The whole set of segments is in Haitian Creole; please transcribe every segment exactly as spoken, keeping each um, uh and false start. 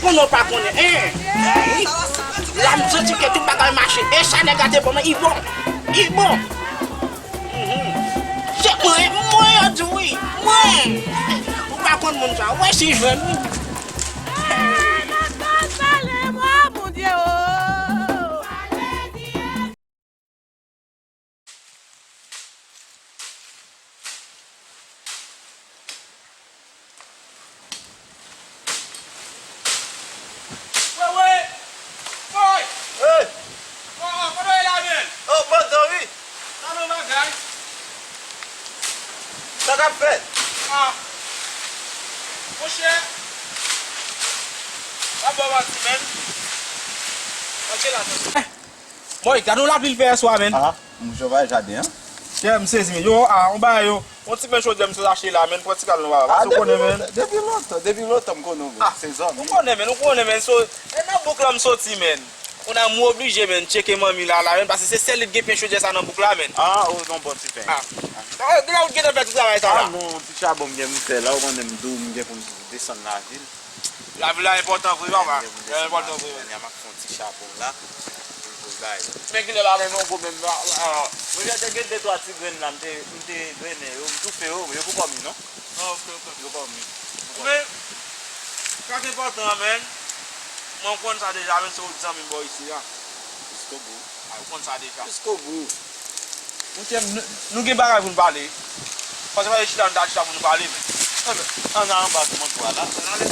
Moun pa konnen, en. La m santi ke tout bagay mache. E sa nèg la te ban mwen, i bon. I bon. Mhm. Se mwen, mwen yo di wi. Mwen. Ou pa konn moun sa. Ou wè si jwenn. Wewe! Boy! Hey! Oh, oh, kote w ye la, menm? Oh, pandan, wi. Sa nan bagay? Sa k ap fèt? Ah. Monchè. Pa ba w manti, menm. Ok, la, menm. Boy, gade yon lapli l fè yè swa, menm. Ah, m jwe bay jaden an. Chè, m sezi, menm. Yo, ah, on bagay, yo. On ti men chodyè m sot achte la, menm. Pran ti kal nou, papa. Ah, depi lontan, depi lontan, depi lontan m konnen w, menm. Ah, se zanmi. Ou konnen, menm. Ou konnen, menm. So, e nan bouk la m soti, menm. Kounye a m oblije, menm, tcheke manmi la, la, menm. Paske se sèl li t gen pen chodyè sa nan bouk la, menm. Ah, oh, non, bon ti pen. Ah. Ah, gen lè ou t gentan fè tout travay sa la. Ah, non, ti chabon m gen pou m fè la, ou konnen m di w, m gen pou m desann lavil. Lavil la enpòtan vre, papa. Li enpòtan vre. Kounye a m ap fè yon ti chabon la pou l, pou l bay. Men kilè bagay nan gwo menm la, la, la. Mwen te gen de twa ti grenn la, m te, m te grennen yo, m toufe yo, yo poko mi non. Ah, ok, ok. Yo poko mi. Men, sa k enpòtan an, menm, mwen konn sa deja, menm se yon zanmi m bò isi a. Jusqu'au bout. Ah, ou konn sa deja. Jusqu'au bout. Monchè, nou, nou gen bagay pou n pale. Paske fè chita, nou ta chita pou nou pale, men. Ann al anba tou, mwen kwa la. Ann ale.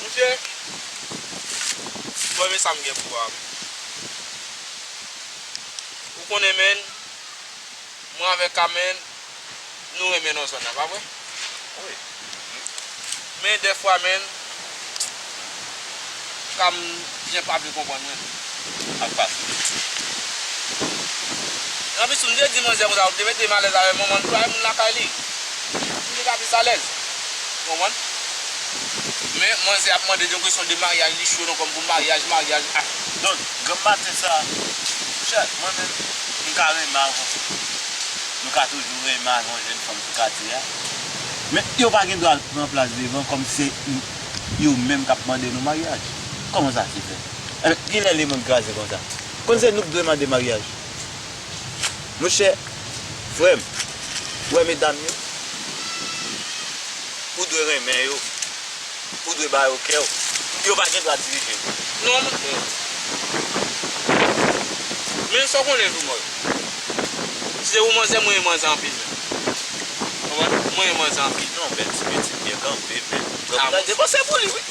Monchè, bon, men sa m gen pou w a, men. Ou konnen, men, mwen avèk Carmen, nou renmen nan zòn nan, pa vre? Wi. Men dèfwa, menm, Cam jan pa vle konprann mwen. Ap pase. Anplis, m te di manzè konsa, ou te mete m alèz avè manman l tou, avè moun lakay li. M te ka plis alèz. Konprann? Men manzè ap mande yon kesyon de maryaj, li cho nan kò m pou maryaj, maryaj. Ah. Donk, granm maten sa, chè, mwen menm, m ka renmen avè w. Nou ka toujou renmen avè yon jèn fanm sou katye a. Men yo pa gen dwa pran plas devan kòm se yo menm k ap mande nou maryaj. Kòman sa se fè? Enben, kilè lemonn kraze konsa? Konn se nou k dwe mande maryaj. Monchè, frè m, ou wè medam yo, ou dwe renmen yo, ou dwe ba yo kè w. Yo pa gen dwa dirije w. Non, monchè. Men sa w konnen tou, mwen. Si se pou manzè, mwen renmen manzè anpil, men. Konprann? Mwen renmen manzè anpil. Non, bèl ti pitit byen kanpe, men. Ah, bon. Depanse pou li, wi.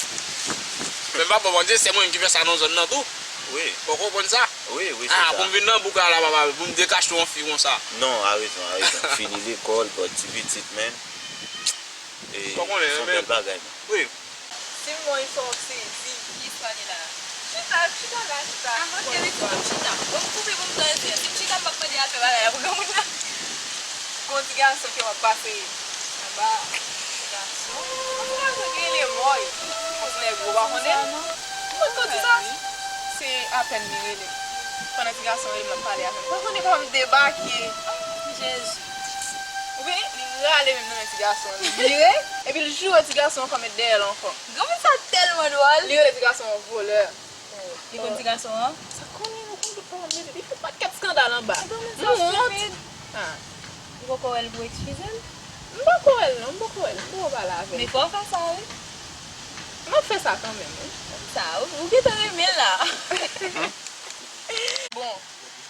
Men m pa ba w manti, se mwen menm ki fè sa nan zòn nan tou. Wi. Ou konprann sa? Wi, wi, se sa. Ah, pou m vin nan bouk la, la, papa, pou m dekache yon fi konsa. Non, a rezon, a rezon. Fini lekòl, bò ti pitit, men. E, se yon bèl bagay, men. Wi. Si m wè yon istwa w sezi. Ki istwa li la? Chita, chita la, chita. Ah, ok, rete pou m chita. Bon, m koupe pou m tande. Si m chita, m p ap mande y al fè bagay la pou granmoun nan. Gon ti gason ke w ap pase anba. Ti gason? Gon ti gason ki rele Mòy. Yon ti nèg ou pa konnen? Ou konn di sa? Se apèn li rele. Pandan ti gason rele m, l ap pale avè m. Ou pa konnen kòman m debake? Jezi. Ou konnen, li rale menm nan men ti gason an. Li vire, epi l joure ti gason an ankò, met dèyè l ankò. Granmoun sa tèlman dwòl. Li rele ti gason an volè. Li konn ti gason an? Sa konnen nou konn tout pawòl mete. Li fè pakèt eskandal anba. Granmoun sa stupid. Ah. Ou poko wè l pou w eskize l? M poko wè l non, m poko wè l. M poko pale avè l. Men fò w fè sa, wi. M ap fè sa kanmenm, wi. Sa, ou, ou gentan renmen l la. Bon,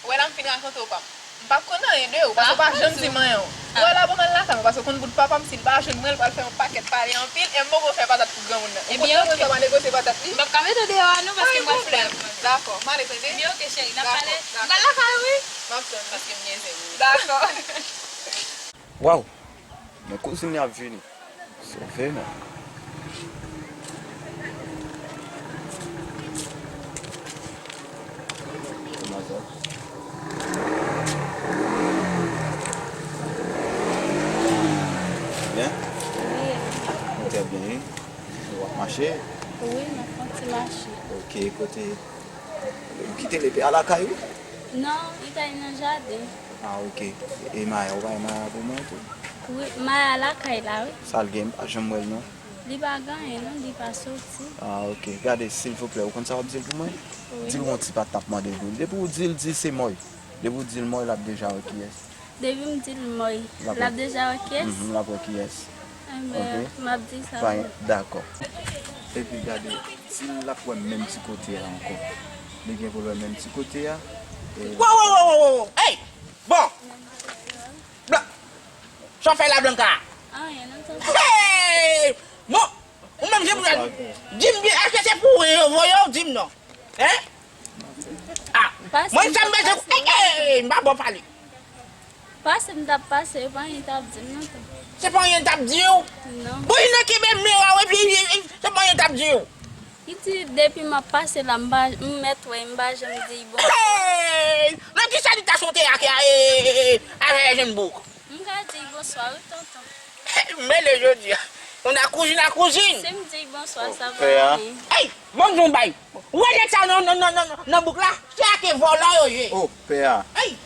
ou wè la m fin rakonte w pa m. M pa konn anyen de ou, paske ou pa janm di m anyen. Ou wè la pou m al lakay mwen, paske ou konn bout papa m, si l pa jwenn mwen, l pral fè yon pakèt pale anpil, e m poko fè patat pou granmoun nan. Ou konn granmoun sa pa negosye patat li? M p ap ka mete w deyò a non, paske m pral fè. Dakò, m ale tande. Ebyen, ok, cheri, n ap pale. M pral lakay ou, wi. M ap tann, paske m gen zen, wi. Dakò. Waw! Men kouzin li ap vini. Sove non. Kòman sa? Byen? Wi. Ou trè byen, wi. W ap mache? Wi, m ap fè yon ti mache. Ok, kote? Ou kite l epi al lakay ou? Non, li ta nan jaden. Ah, ok. E Maya, ou bay Maya pou mwen tou? Wi, Maya lakay la, wi. Sa l gen, m pa janm wè l non. Li pa gen anyen non, li pa soti. Ah, ok. Gade, silvouplè, ou konn sa w ap di l pou mwen? Wi. Di l yon ti pa t ap mande pou li. Depi w di l, di l se mòy. Depi w di l mòy, l ap deja wè kiyès. Depi m di l mòy, l ap deja wè kiyès? Mhm, l ap wè kiyès. Enben, m ap di sa pou li. Dakò. Epi gade, di l l ap wè menm ti kote a ankò. Li gen pou l wè menm ti kote a. E... Wo, wo, wo, wo, wo! Ey! Bon! Blan... Sa w fè la, Blanka? Anyen non, tonton. Hey! Bon, ou menm se pou sa. Di m byen, èske se pou ou yo voye w? Di m non. Hein? Ah, mwen sa m bezwen. Ey, ey, ey, m pa bon pale. Pase m t ap pase, e pa anyen t ap di m non, tonton. Se pa anyen t ap di w? Non. Bon, li nan kenbe men w epi se pa anyen t ap di w. Li di depi m ap pase la, m pa, m mèt wè, m pa janm di l bonswa. Hey! Nan kisa li ta sote ak, e, e, e, avè jenn bouk? M ka di l bonswa wi, tonton. M mele jodi a. On a kouzin a kouzin. Si m di l bonswa, sa pa anyen. Hey! Bon, di yon bay. Ou wè nèg sa nan, nan, nan, nan, nan bouk la? Se ake vòlò yo ye. Oh, pè a. Hey!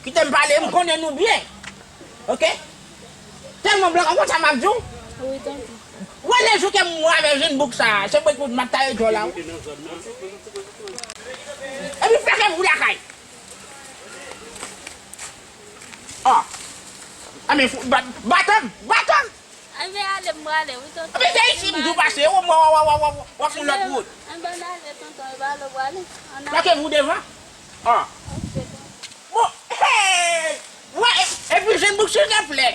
Kite m pale, m konnen nou byen. Ok? Tèlman blan, ou konn sa m ap di w? Wi, tonton. Ou wè lejou ke m wè avè jenn bouk sa, se pou m ap taye djòl la wi. Epi fè kè m vou lakay. Ah. Anben, bat, bat m, bat m. Anben, ale m prale wi, tonton. Anben, se isit m di w pase, w ap fè yon lòt wout. Anben, ale, tonton, e pa ale w prale. Ann ale. Fè kè m vou devan. Ah. Ok, tonton. Bon, hey! Wè, epi jenn bouk silvouplè.